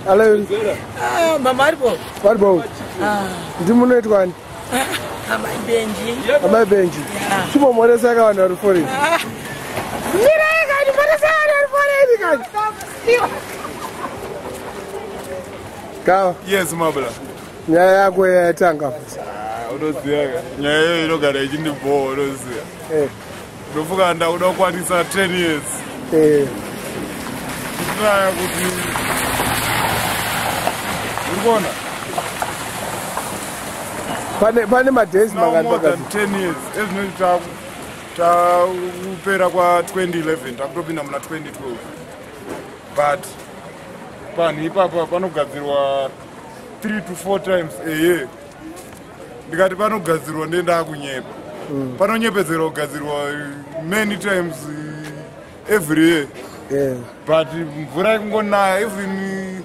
Alo. Ah, mama aripo. Varipo. Ah. Ndimunoitwa ani? Amai Benji. Amai Benji. Chimbomhoresai ka vanhu vari foreign. Mirai kani, mhoresai vanhu vari foreign kani. Gawa. Yes, Mabla. Nyaya yako yatanga futi. Ah, unoziva ka. Nyaya iyoyo inogara ichindibhowa, unoziva. Eh. Ndofunga ndakuda kukwanisa 10 years. Eh. Kutraya kuti uri kuona? Pane madays Now mangani more than pakati? 10 years. Ezvinoti takupera kwa 2011, takutopinda muna 2012. But panhu ipapa panogadzirwa 3 to 4 times a year. Ndikati panogadzirwa ndendakunyepa. Panonyepedzerwa kugadzirwa many times every year. Yeah. But mvura ikungonaya, even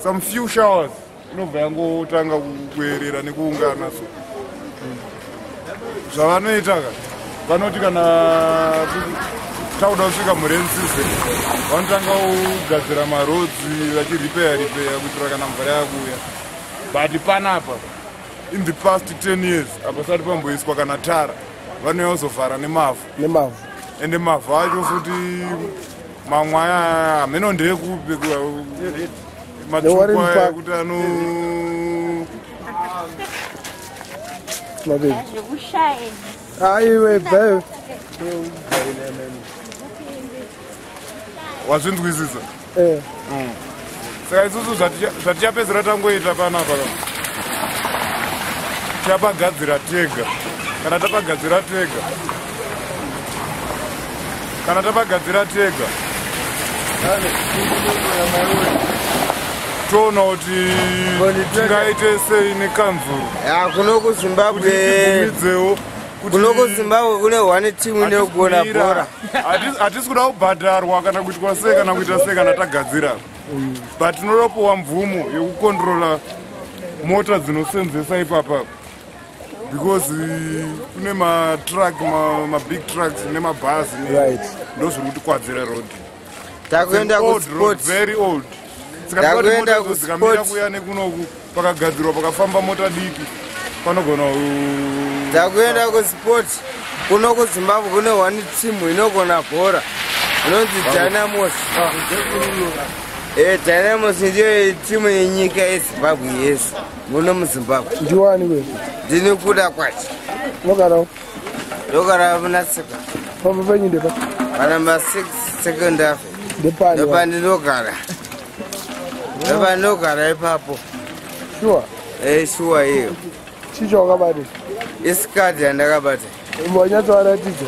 some few showers inobva yangotanga kuerera nekuungana. So zvavanoita ka, vanoti kana takuda kusvika murain season, vanotanga kugadzira maroads vachiripeya ripeya kuitira kana mvura yakuuya. But panapa in the past 10 years hapasati pamboiswa kana tara, vanouya kuzovhara nemavhu. Nemavhu. Ende mavhu acho futi mamwe aya hameno ndeyekupi, matsvuku Warren aya Park. ekuti ano Mabebi. Aiwe bvayo. Wazvinzwisisa? Eh. Saka isusu zvatichapedzera tangoita panapa ka, tichapagadzira tega. Kana tapagadzira tega, toona kuti tingaite sei nekanzuru. Ya, kuno kuZimbabwe. Kuti tibvumidzewo Kuno kuZimbabwe kune one team inogona bhora. Hatisi kuda kubhadharwa kana kuitwa sei kana kuita sei kana tagadzira, but tinodapuwa mvumo yekukondrola mota dzinosenzesa ipapa, because kune matruck, mabig trucks nemabhazi ndo zviri kutikwadzira road. Takuenda It's an old kusport. road, very old. Saka Takuenda mota idzo dzikamira kusport. kuuya nekunoku, pakagadzirwa pakafamba mota diki, panogona Takuenda kusport. Kuno kuZimbabwe kune one team inogona bhora inonzi Dynamos. Dynamos ndiyo timu yenyika yeZimbabwe yese muno muZimbabwe. Ndiwani we? Ndini kuda kwacho. Unogarawo? Ndogara munaSeka. Pamba penyu ndepa? Panumber 6 Second Ave. Ndepani? Ndopandinogara, ndopandinogara ipapo. Sure? Sure iyo. Chii chawakabata? Isikati yandakabata. Wanyatsovaratidza.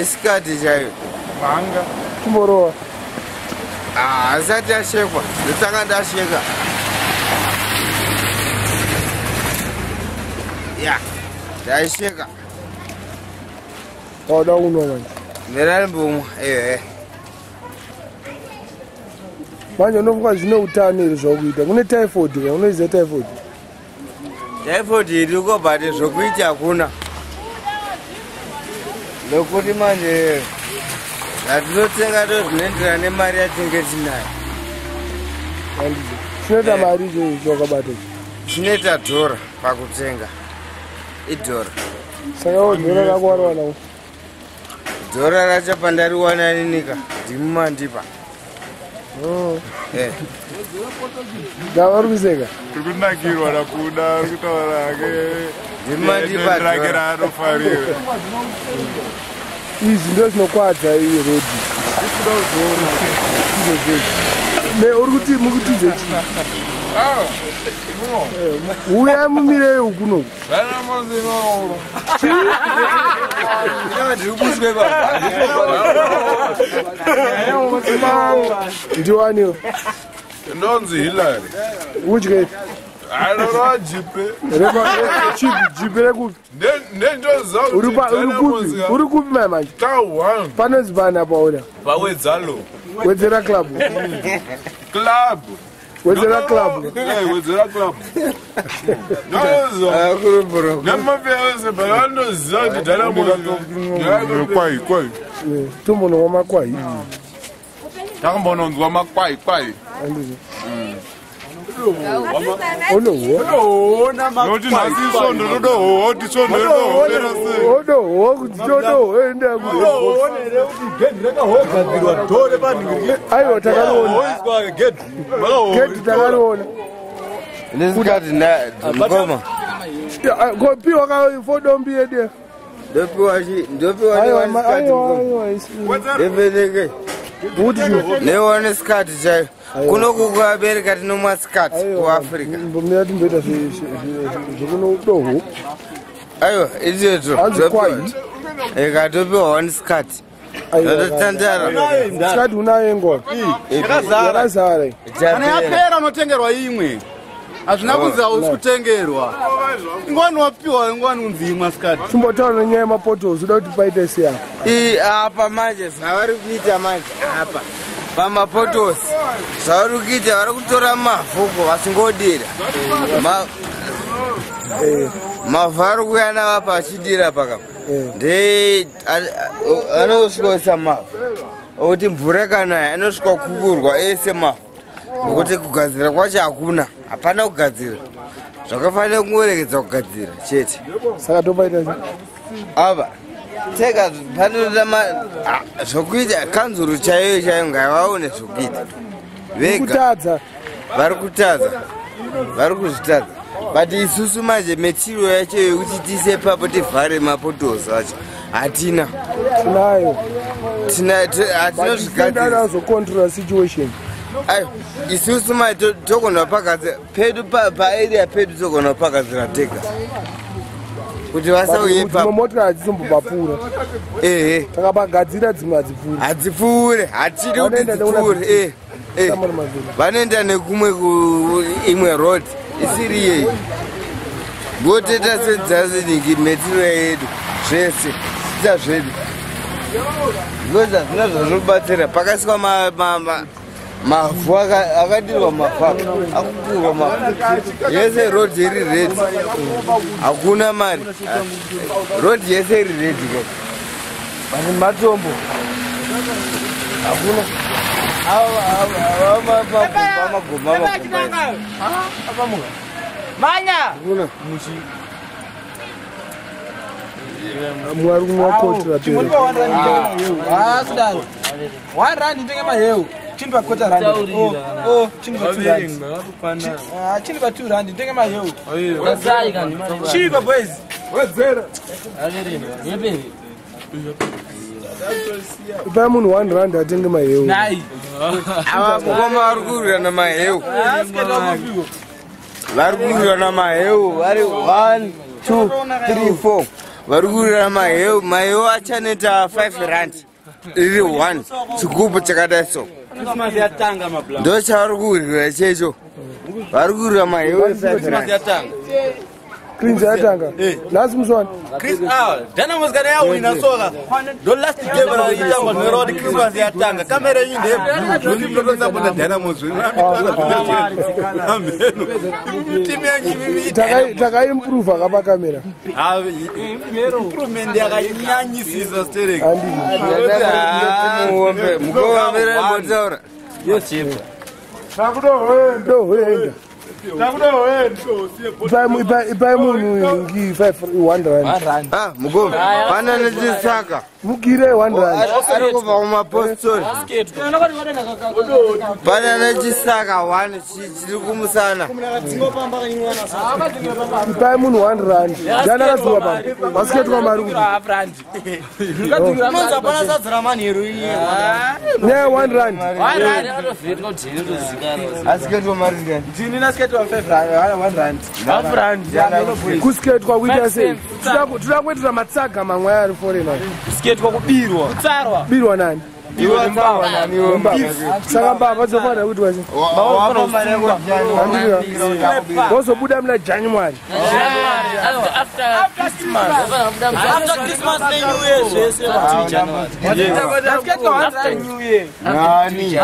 Isikati chaiyo. Mhanga. Chimborova. Asati ashekwa, ndotanga ndasheka. Ya, ndaisheka. Wauda kunwa manje? Mirarimbomwa, ehe. Manje unofunga zvine utano here zvakuita? Kune typhoid ka, unoiziva typhoid? Typhoid iriko, but zvokuita hakuna, nokuti manje zvatinotenga to zvinoenderana nemari yatinge tinayo. Handizvo chinoita mari ichocho chawakabata ichi? Chinoita dhora pakutenga, idhora. Saka wo dhora rako wariwanawo? Dhora racho pandariwana ninika ndimi mandipa. Gava uri kuseka. Tiri kunakirwa nakuda ari kutaura ake. Ndimandipa rake dhora. raanofarira. Izvi ndo zvinokwadza iyi road. Izvo zvezvi ne uri kuti mukutidze chii? Uyai mumirei ukunoku. Ndiwaniwo? Ndonzi Hillary. Udye. Anorova jipe. Jipe rekupi? Nendoziva. Uri kupi? Uri kupi mai manje? Panonzi pani apa uda? Pawedzalo. Wedzera Club. Club. Wedzera Club. Wedzera Club. Nemafia ese, but vandoziva kuti Dynamos kwai kwai. Tombonwa makwai. Takambononzwa makwai kwai. Handizvo. Noti nhasi svondo todohowa kuti svondo ridohopera sei. Odohowa kuti todohoenda. Aiwa takariona. Gedhi takariona. Nesikati mukoma. Kopiwa ka fodombi yedu. Ndopiwa nesikati mukoma. Ndepeleke. Neone sikati chaiyo. Kuno kuAmerica tinomwa sikati kuAfrica. Mbomira timboita zvekunodoho. Aiwa izvezvo. Ikatopiwa one sikati. Ndototandara. Sikati unayo ingoma. Yakazara. Kana yapera unotengerwa imwe. Hazvina kunzi hausi kutengerwa. Ingwani wapiwa ingwani kunzi imwe sikati. Chimbotaura nenyaya yemapotos uda kuti paite sei apa. Apa manje zvavari kuita manje apa. Pamapotos zvavari kuita vari kutora mavhu vachingodira. Mavhu ari kuuya navapa achidira pakapa. Ndee anosvikoisa mavhu. Okuti mvura kana anosvika kukurwa ese mavhu. Nokuti kugadzira kwacho hakuna. Hapana kugadzira. Zvakafanira kungoregedza kugadzira chete. Saka topaita sei? Apa tega panoda zvokuita kanzuru chaiyo chaiyo ngavaone zvokuita. Vega vari kutadza. Vari kuzvitadza. But isusu manje material yacho yekuti tiise papo tivhare mapotos acho hatina. Tinayo. Hatina zvigadzira. Azocontrola situation. Ayo isusu manje togona kupagadzira pedu paarea pedu togona kupagadzira tega. Kuti vasauye papo. Motikari hadzizombopapfuura. Ehe. Takapagadzira dzimwe hadzipfuuri. Hadzipfuure. Hatidi kuti dzipfuure. Vanoenda nekumwe imwe road isiri yeyi. Ngotoita sedzasiniki material yedu zvese ita zvedu. Because hazvina zvazvobatsira pakaiswa mavhu akadirwa mavhu akukurwa mavhu yese road iri red hakuna mari road yese iri red pane matombo hakuna magoma Manya mwari kumwa kotira pera. 1 rand ndinge maheu. Chindipa quarter rand. Oh, chindipa 2 rand. Chindipa 2 rand ndinge maheu. Chipa boys. Wedzera. Ipai munhu 1 rand atenge maheu. Nai. Ava mukoma vari kurwirana maheu. Vari kurwirana maheu vari 1 2 3 4. Vari kurwirana maheu. Maheu achaneta 5 rand. Iri 1 chigubhu chakadai so. Ndo chavari kurwira checho. Vari kurwira maheu e5 rand. Cleans yatanga. Nhasi musi wani? Dynamos kana yawina soka. Ndo last game raitangwa zvinoreva kuti Christmas yatanga. Kamera yenyu ndeyebhuru. Ndotosapota Dynamos. Timu yanyu Takaimprove kapa kamera. Improvement yakanyanyisisa stereki. Mukoma mira mbotaura. Takudohoenda. Ipai munhu ngi 5 1 rand. Mukoma pana nechisaka. Mugire 1 rand. Ari kubva kumapostori. Pana nechisaka 1 chiri kumusana. Ipai munhu 1 rand. Ndiani akadzoka pano? Vasiketwa mari kuti. Nyaya 1 rand. Asiketwa mari ngani? Ndini nasiketwa 5 rand, 1 rand. Half rand. Kusiketwa kuita sei? Toda kuitira matsaga mamwe ari foreign. Kusiketwa kubirwa. Kutsarwa. Birwa nani? Saka mbavha dzofanira kuitwa sei? Wozobuda muna January. After Christmas. After Christmas ne New Year zvese. After New Year. Nani?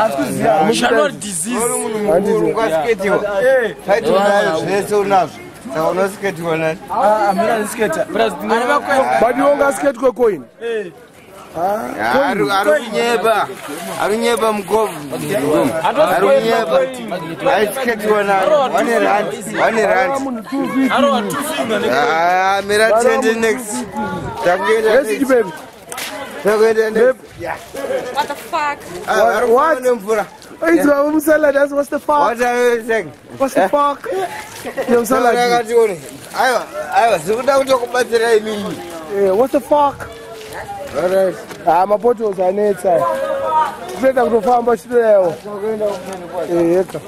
January disease. Ungasiketiwa. Taiti unayo zvese unazvo. Saka unosiketiwa nani? Amina ndisiketa. But iwe ungasiketwe coin. Ari kunyepa. Ari kunyepa mukobvu. Ari kunyepa. Aisiketiwa naro. 1 rand. 1 rand. Ah, mira tende next. Takuenda Yes, baby. Takuenda next. What the fuck? What? What? It's that's what's the fuck? What are you saying? What's the fuck? Yo, salad. Aiwa, aiwa, zikuda kutokubatsira imini. Yeah, what the fuck? Alright. Ah, mapotos anetsa. Kutoenda kutofamba chitoyawo. Eh, yeka.